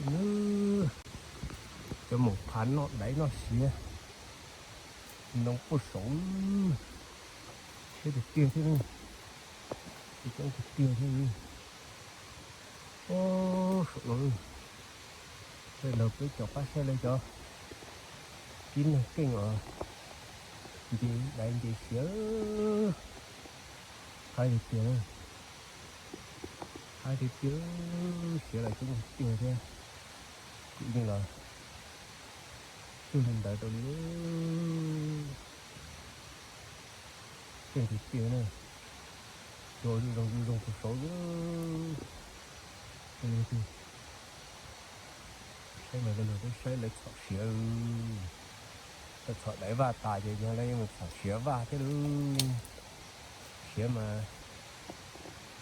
Nws cov maum phav noj daiv noj siav, ntoo puag saud, siab tiag tiag thiab ne, coob tiag tiag thiab. Saum no, saib nrog peb cov pab saib lawv cov kib neeg keej os, nce daiv nce siav, haib tiag tiag, haib tiag tiag, siav los coob tiag tiag thiab. Kuv yeej los cuag li ntawd rau li, keej tiag tiag na. Cua zoo zoo puag saud. Saib mas, peb saib lawv txhom siav, lawv txhom daiv vaj tas ces yog lawv yuav mus txhom siav vaj thiab lauj. Siav mas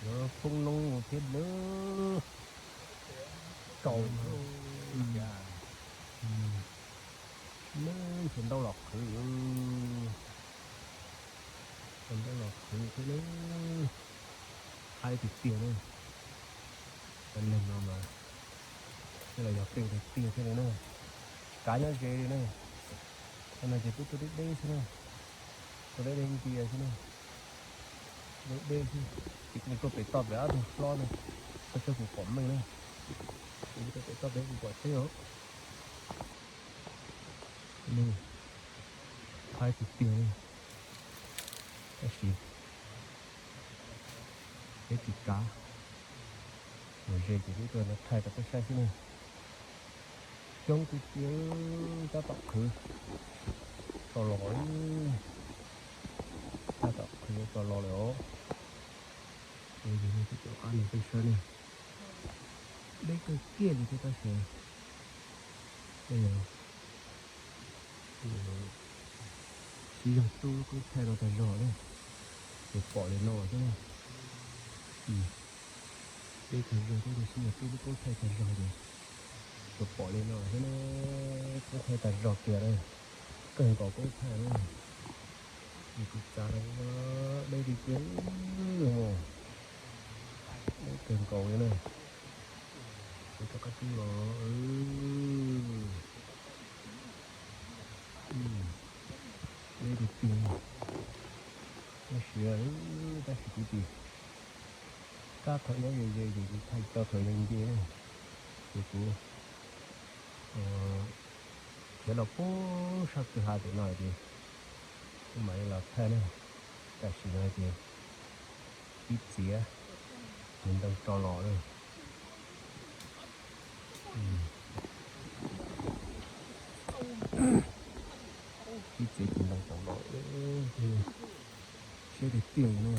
yuav poob noob thiab lauj. Tau, nws tsis ntaub los qhwv, tsis ntaub los qhwv thiab lauj. Haib tiag tiag na. Cov neeg no mas, tej los yog keej tiag tiag thiab li na. Tsis kav nyob ze li na. Cov no ces peb tuaj deb deb xwb na, tuaj deb deb ntsia xwb na, deb deb xwb. Ces kuv tuaj pem toj pem ob tug hlob na, koj saib kuv pom meej na. Ces kuv tuaj pem toj pem kuv pom teb os. Haib tiag tiag li. Tab sis peb tsis kav, mus ze ces peb tuaj no thaij rau peb saib xwb na. Coob tiag tiag, tab tom qhwv tau los li, tab tom qhwv tau los lawm os. Yog no peb saib ne, deb kawg kiag li thiab tab sis, tab sis yog sib zog rub lub koob thaij no tag zog na, ces pom li no xwb na. Deb tag zog thiab, sib zog rub lub koob thaij tag zog ces tsuas pom li no xwb na. Koob thaij tag zog kiag na, kawg nkaus koob thaij na. Kuv txav rau deb tiag tiag, deb kawg nkaus li na. Kuv rov qab rub los, deb tiag tiag, tab sis, tab sis kuv tsis, kab thaum nyob ze ze ces kuv thaij tau thaum nce nce na, ces kuv khiav los puag sab kwj ha tim no ces kuv mam li los thaij na. Tam sim no ces pib txiav ntoo tso los na. Pib txiav ntoo tso los, siab tiag tiag na.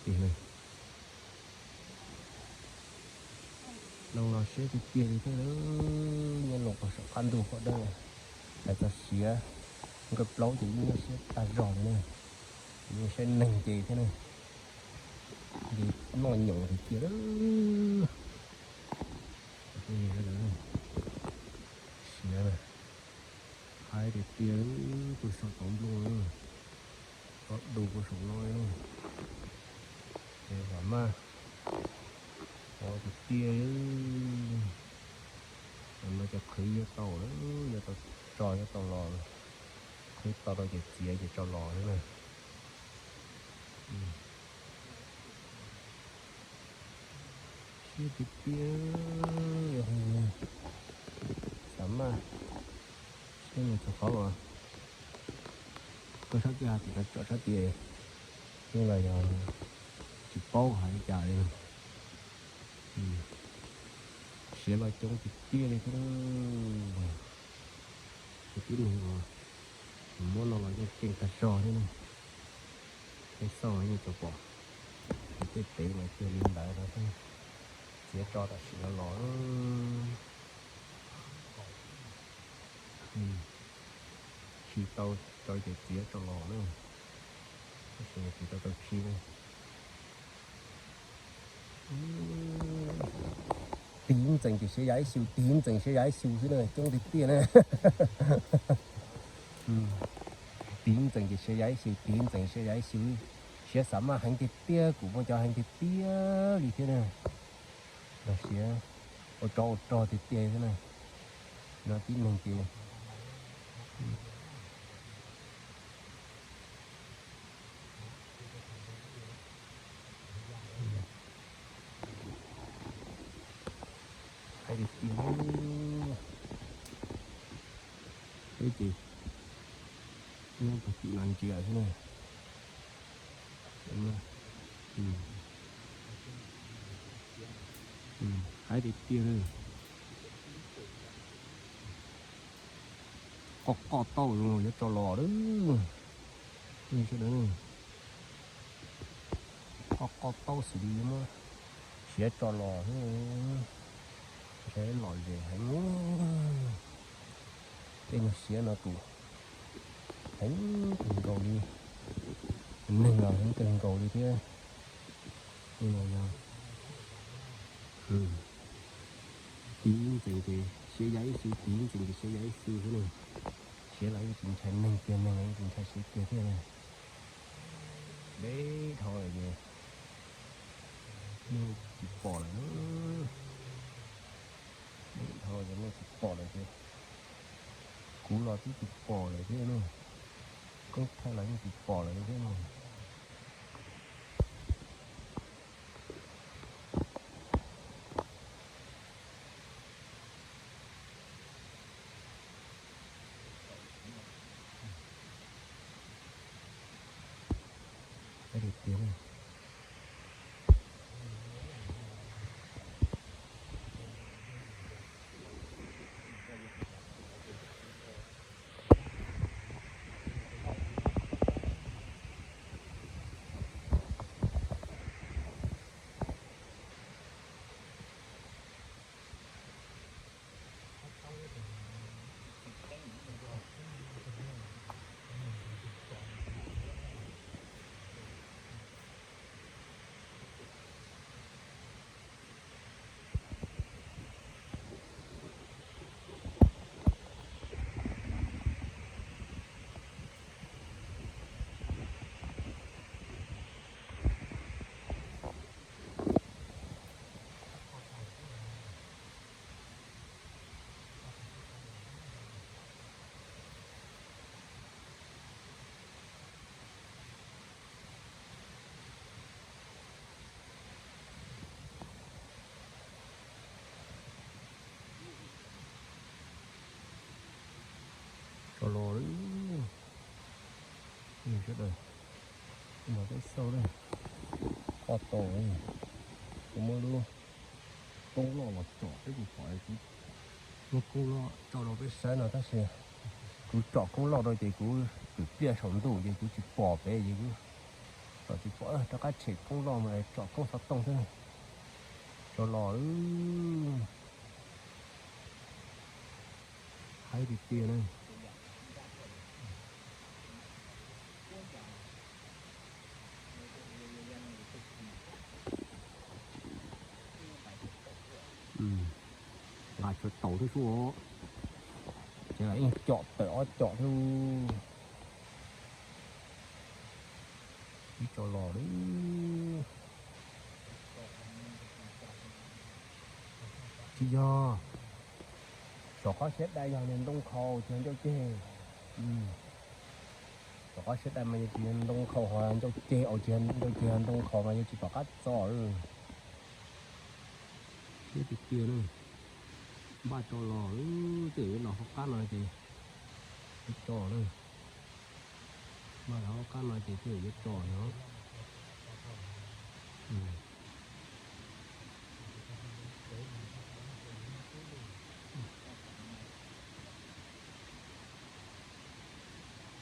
Tiag na. Noo no siab tiag tiag li thiab, nyob los pog saum qab ntuj qhov dawb. Hais txog siav nkawj plaub ces yeej nyuaj siab tag zog li na, yeej saib neeg nce thiab na, nce noj nyoos tiag tiag lawm. Siav na, haib tiag tiag, puag saum tauv nplooj, tov du puag saum no li na. Ces vam maj, qhov tiag tiag, no cov qhwv yuav tau lawm, yuav tau tso yuav tau los, qhwv tau rau ces txiav ces tso los xwb na. Siab tiag tiag, yog xav maj, siab mus txog qhov uas koj sab caj tim no tso sab tid, yeej los yog tsis paub hais li cas li. Siav los coob tiag tiag li thiab. Ces tib neeg uas muab no los yeej keej tag zog thiab na. Peb xauj los yeej tsuas pom, ces tej tev mas cuag li ntawd no xwb. Txiav tso tam sim no los, khi tau rau ces txiav tso los na, tab sis tsis tau tau khi na. Tig ntxees ces siav yam ib xyus, tig ntxees siav yam ib xyus xwb na, coob tiag tiag na. Tig ntxees ces siav yam ib xyus, tig ntxees siav yam ib xyus. Siav xav maj heev tiag tiag, kuv muaj cov heev tiag tiag li thiab na. Los siav ua tsov ua rog tiag tiag thiab na. No tib neeg ces hais tias tiag, peb ces nyob puag tim no ntsia xwb na. Hais tias tiag, qoj qoj tauj zoo yuav tso los lawm. Sawv daws, qoj qoj tauj xws li yuav muab siav tso los, ntshai lom zem heev. Tej nyuag siav no tus heev kawg nkaus li, neeg los heev kawg nkaus li thiab. Yog tiv ntxeev ces siav ya ib xwb, tiv ntxeev ces siav ya ib xwb xwb na. Siav los yeej tsis ntshai neeg kiag, neeg los yeej tsis ntshai siav kiag thiab na. Deb dhau lawm ces nej tsis pom lawm, deb dhau ces nej tsis pom lawm ces kuv los twb tsis pom lawm thiab na. Koob thaij los yeej tsis pom lawm thiab na. Tiag tiag. Tso los lawm sawv daws, no peb xauj na, qoj tau, kuv muab lub koob loj los tsom peb kuv pom, kuv muab koob loj tso rau peb saib no tab sis kuv tsom koob loj rau ces kuv pwm pliaj saum ntuj ces kuv tsis pom pem ces kuv tsom tsis pom, rov qab tshem koob loj mus tsom koob xov tooj xwb. Tso los lawm. Hais tiag tiag na. Nqa tshuav taus thiab sub, ces yeej com tawm ob com thiab. Ib co los li. Tsis yog, saum qhov siab dai yog niag ntoo khaus tsis yog ncauj ceg. Saum qhov siab dai mas yog tsis yog ntoo khaus ho ncauj ceg, ncauj ceg ntoo khaus mas yog tsis tom qab txo. Siab tiag tiag na. Npaj tso los, tej zaum yuav los hauv qab no ces yuav tso na. Npaj los hauv qab no ces tej zaum yuav tso no.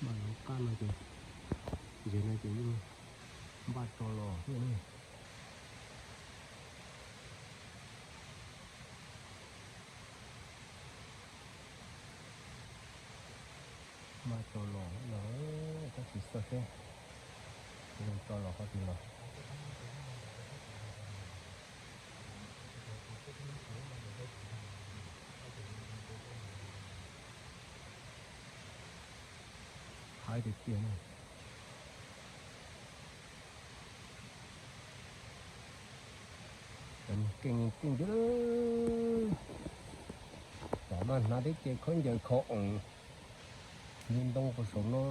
Npaj los hauv qab no ces, zem no ces yeej npaj tso los thiab na. Npaj tso los no, tab sis xauj seb tso los qhov twg los. Hais tiag tiag na. Keej keej tiag, tom maj hnav tib ce khaub ncaws kho oom li ntoo puag saum no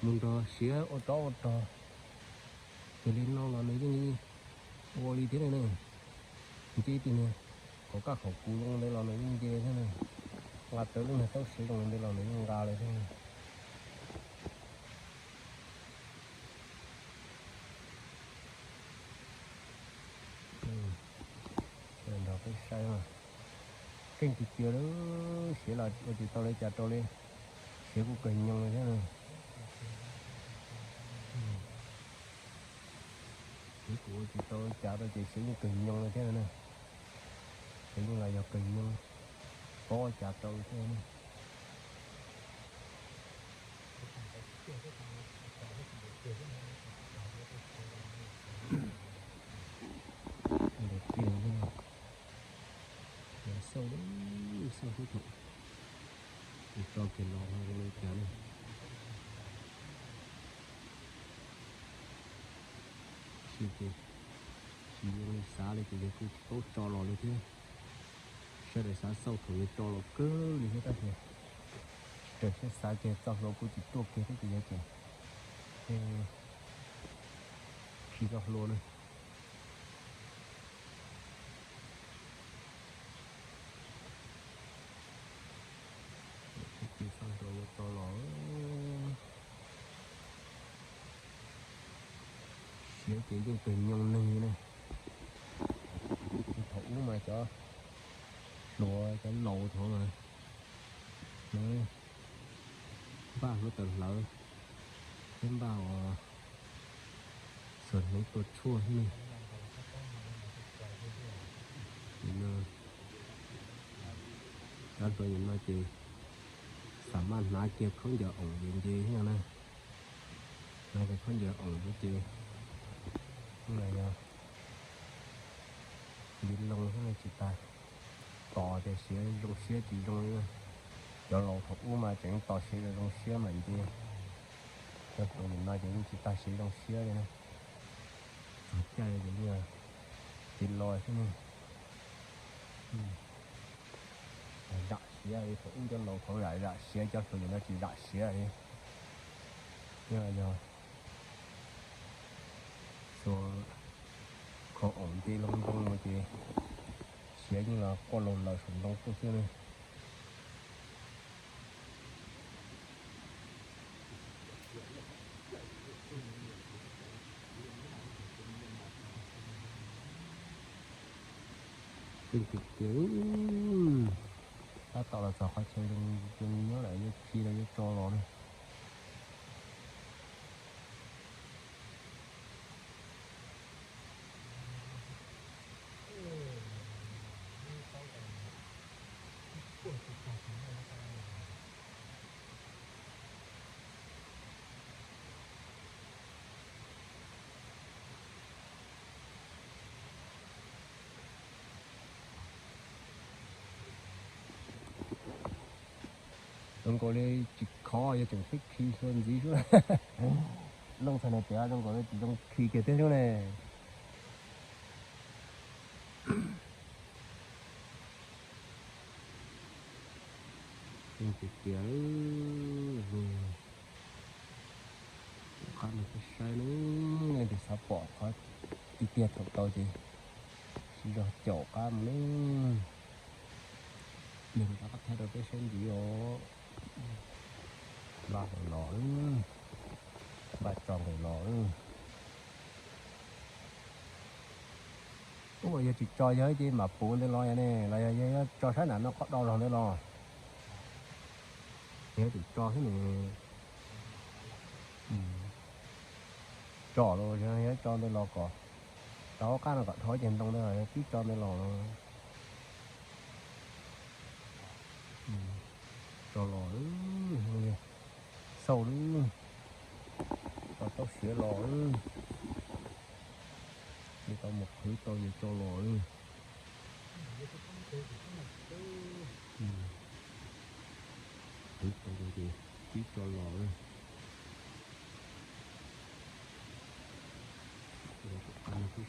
mus nrog siav ua rov ua rog. Ces li no los nws yeej ua li thiab ne. Nce tig niag qhov kaj qhov kuv zoo ntawd los nws yeej nce thiab ne. Nqa tau lub niag taub siav zoo li ntawd los nws yeej nqa li thiab. Nrog peb saib, keej tiag tiag li, siav los ua tsis tau li cas rau li, siav kuj kawg nyoos li thiab. Siav kuj ua tsis tau li cas rau ces siav yeej kawg nyoos li thiab na. Siav yeej los yog kawg nyoos, tsis paub ua cas rau li thiab. Xauj, xauj xwb thaum tso kiag los ho zoo li cas ne. Tsis, tsis zoo li xav li ces yog kuj tsis paub tso los li thiab. Sawv daws xav xauj thaum yuav tso los kawg li thiab tab sis raws siab xav kiag txoj hlua kuj tsis tuaj kiag thiab ces yog ces, ces tsis txoj hlua na. Tsis txoj hlua yuav tso los. Siav ces yeej kawg nyoos neeg li na. Thaum ub mas cov hluas cov laus thaum mas npaj hluav taws hlawv thiab npaj xuas hneev tua tshuaj xwb ne. Cov hluas nim no ces xam maj hnav kiag khaub ncaws oom ces nce thiab na. Hnav kiag khaub ncaws oom ces, ces yog li loo xwb tsis tas tos tias siav zoo siab tsis zoo li. Cov laus thaum ub mas tseem tos siav zoo zoo siab mas nce. Cov hluas nim no ces yeej tsis tas siav zoo siab li na. Caij ces yeej tiv los xwb ne. Zam siav li thaum ub cov laus thaum zam zam siav, cov hluas nim no tsis zam siav li. Yog xuas kho oom nce loo ntoo no ces siav yeej los quaj laug lawm saum ntoo tuaj xwb ne. Keej tiag tiag. Tab tom los txog qhov chaw zoo nyob lawm, yuav khi los yuav tso los na. Zoo nkaus li tsis khov, yog tseem pheej khi hlua ntxiv sub. Looj txog na tias zoo nkaus li tsis zoo khi kiag thiab sub ne. Tiag tiag, qab no peb saib ne, leej twg xav pom qhov tiag tiag thaum tau ces sim zog caum qab mus ne. Nws rov qab thaij rau peb saib ntxiv os. Npaj hauv los, npaj tso nqis los. Ub, yog tsis tso yog ces mam puv ntawd los ne, los yog yog tso sab nram no qhov do zog ntawd los. Yog tsis tso xwb ne, tso los yog tso ntawd los kom tau qab no kom dhau ceg ntoo ntawd los yog tib tso ntawd los. Tso los, xauj lawm, tau taub siav los lawm, ces tau mus qhwv tau ces tso los lawm. Qhwv tau ces tib tso los lawm.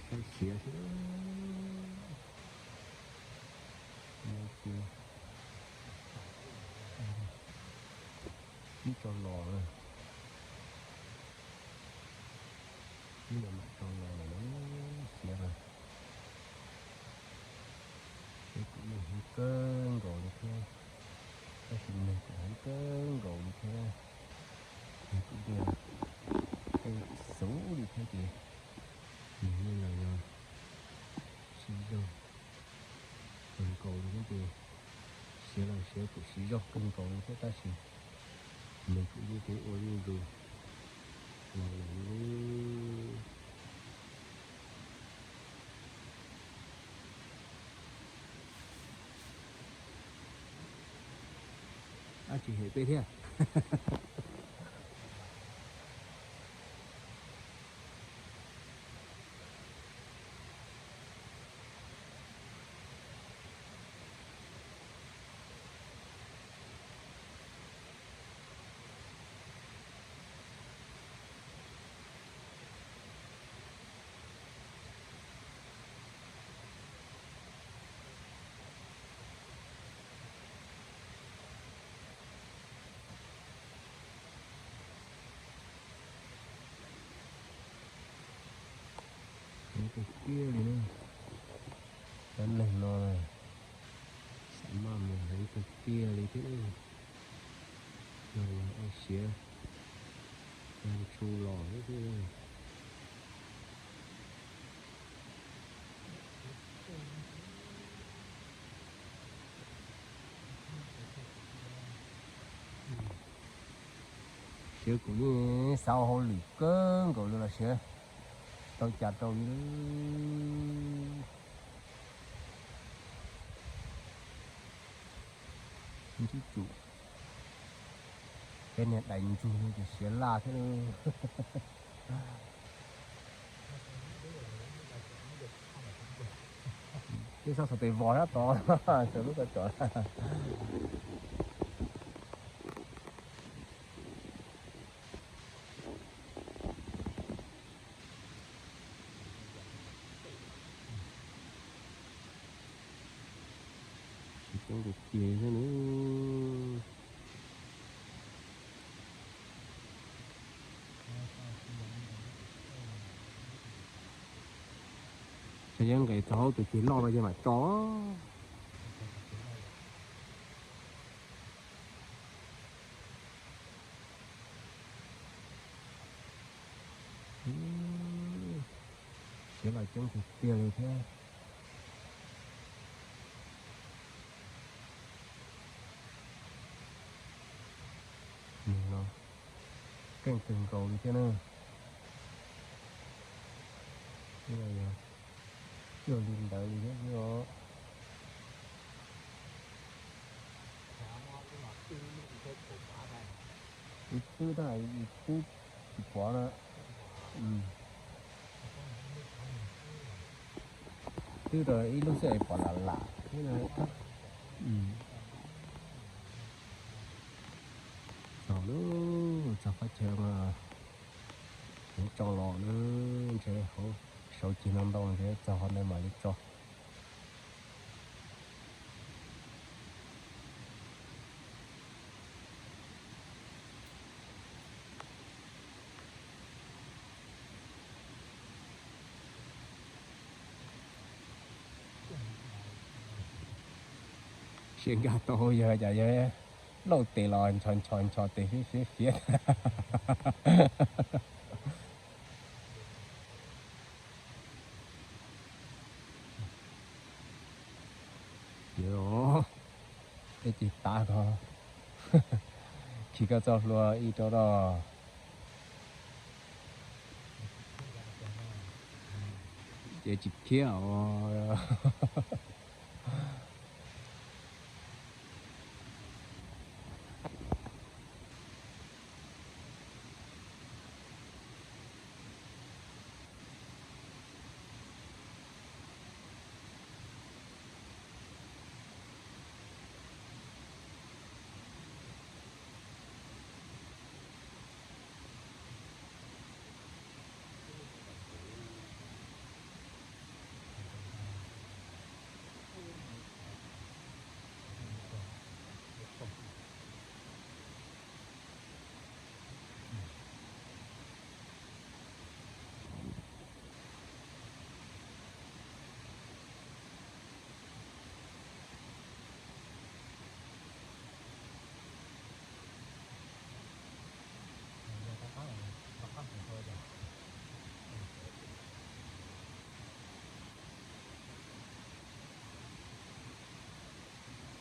Siav xwb. Ib tso los na, ib los mam tso los lawm na, siav na. Siav kuj yeej heev kawg nkaus li thiab, tab sis nws kuj heev kawg nkaus li thiab. Nws kuj tias tej xub li thiab ces nws yeej los yog siv zog kawg nkaus li thiab ces siav los siav kuj siv zog kawg nkaus li thiab tab sis nws kuj yeej kev ua zuj zus los lawm. Ab tsis hem peb thiab. Heev kawg kiag li na. Cov neeg no xav maj mus heev kawg kiag li thiab. Yog ua siav tag nrho los thiab. Siav kuj yeej xav ua hauj lwm kawg nkaus li los siav tau cas rau li. Ntsib tsum peb niag dais ntsug no ces siav laj thiab. Twb txhob xav tes vos sab tod, xav lub tau tsom. Tsis coob tiag tiag thiab na. Ces yeej nqis txog hauv tus ceg loj no ces mam tso. Siav los coob tiag tiag li thiab. Nws no keej kawg nkaus li thiab na. Yog li ntawd li thiab os. Ib twb tab twb tsis pom na. Twb rau ib lub xwb es pom lam lam thiab na. Txog lub, txog qhov chaw no, tso los na, ntshe hauv saud cig ntau ntau ntshe txog qhov ntawd mam li tso. Siav nkag tau yawg cas yawg lauj tes los nchos nchos nchos tes fiab fiab fiab. Yawg, peb ces tav koj, khi koj txoj hlua ib rau rau. Ces tsis khiab os.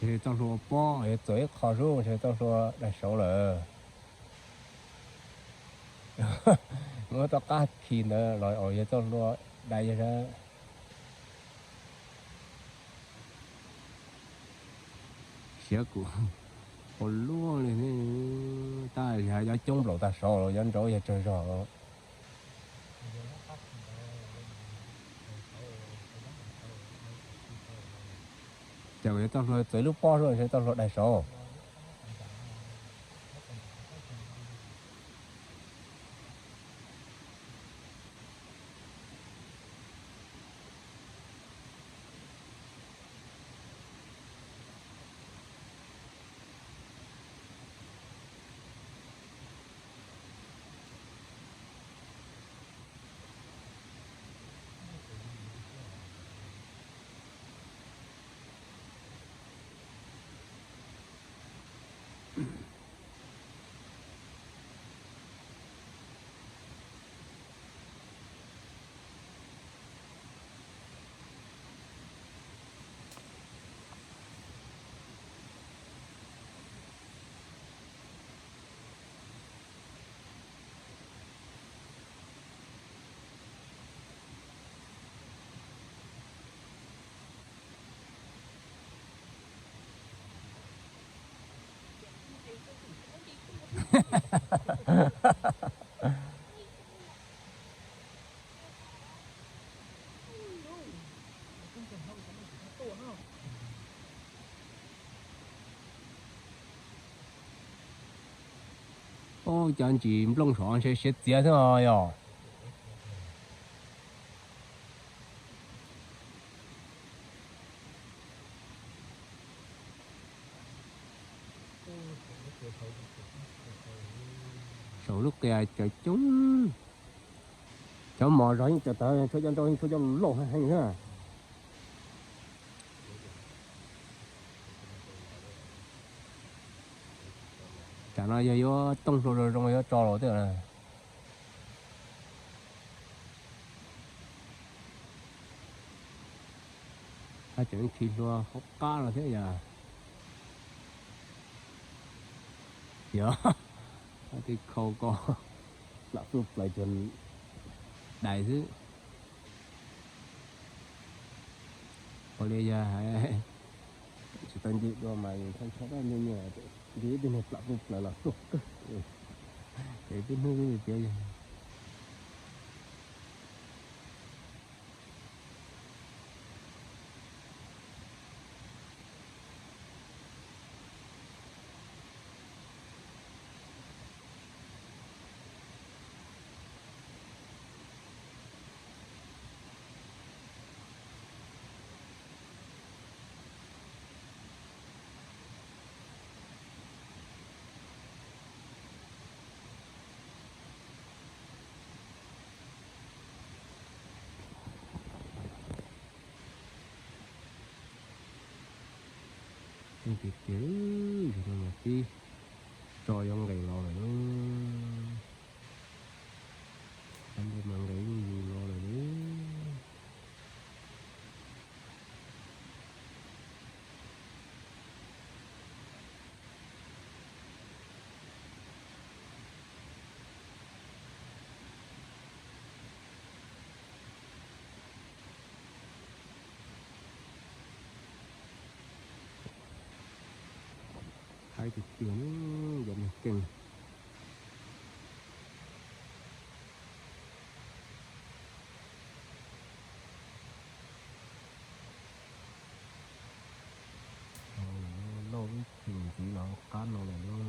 Ntshe txoj hlua pob, yog txawm ib qho xwb ntshe txoj hlua dai saud lawm. Muab txoj qab khi ntawd los yog txoj hlua dai. Siav kuv ua luaj li, tab sis cov coob nplaum tag saud los cov ntsaud yog tsawg zog. Ces kuv yuav txoj hlua txawm ib lub pob xwb ntshe txoj hlua dai saud. Ub, cov ntsis nplooj saud ntshe siav txiav xwb os yog. Saum lub qias cawv coob. Cov mos zog yeej cov tawv, tshuav cov ntsaud tshuav cov loj heev na. Tsam no yog yuav tooj hlua zoo zoo yuav tso los tiag. Hab tseem khi hlua hauv qab no thiab yog. Yog, hab twb khau ko plam pluj plaws cuag dais xwb. Ua li yog hais tsis tau nce dua mas yus ntshaw ntshaw dab nyuag nyuag, nce ib tug niag plam pluj plaws los tuag kawg. Ces tib hnub twb tias yog Tiag tiag, zaum no mas tib tso yuav nqes los lawm lauj. Tab sis mas nqes yeej yus los lawm lauj. Haib tiag tiag, yog neeg keej. Lauj, ib chim ntxiv los qab no lawm lauj.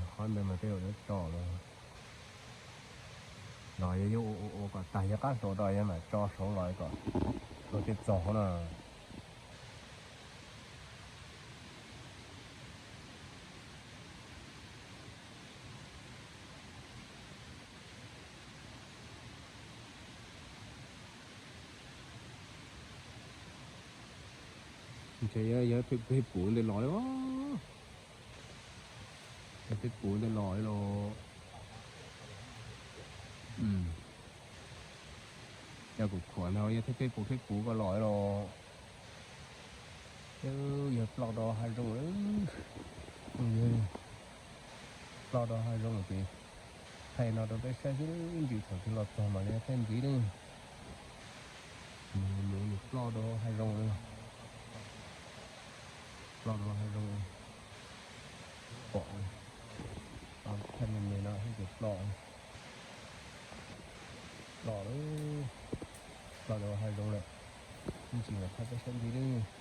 Qhov ntawd mas tej zaum yuav tso lawm. Los yog yuav ua ua kom tag yog qab hluas rau yog mam tso saud los kom hluas thiaj txog na. Ntshe yog peb puv ntawd los li. Yog peb puv ntawd los li los. Yog kuv khuam ntawd yog peb puv peb puv ko los li los. Yog ploj rau hav zoov lawm. Yog ploj rau hav zoov ces thaij no rau peb saib xwb, ntsis thaum twg los txog mam li thaij ntxiv ne. Nws ploj rau hav zoov lawm. Ploj rau hav zoov. Pom, thaij me me no ces ploj. Ploj lawm. Ploj rau hav zoov lawm. Ntsis mam thaij peb saib ntxiv ne.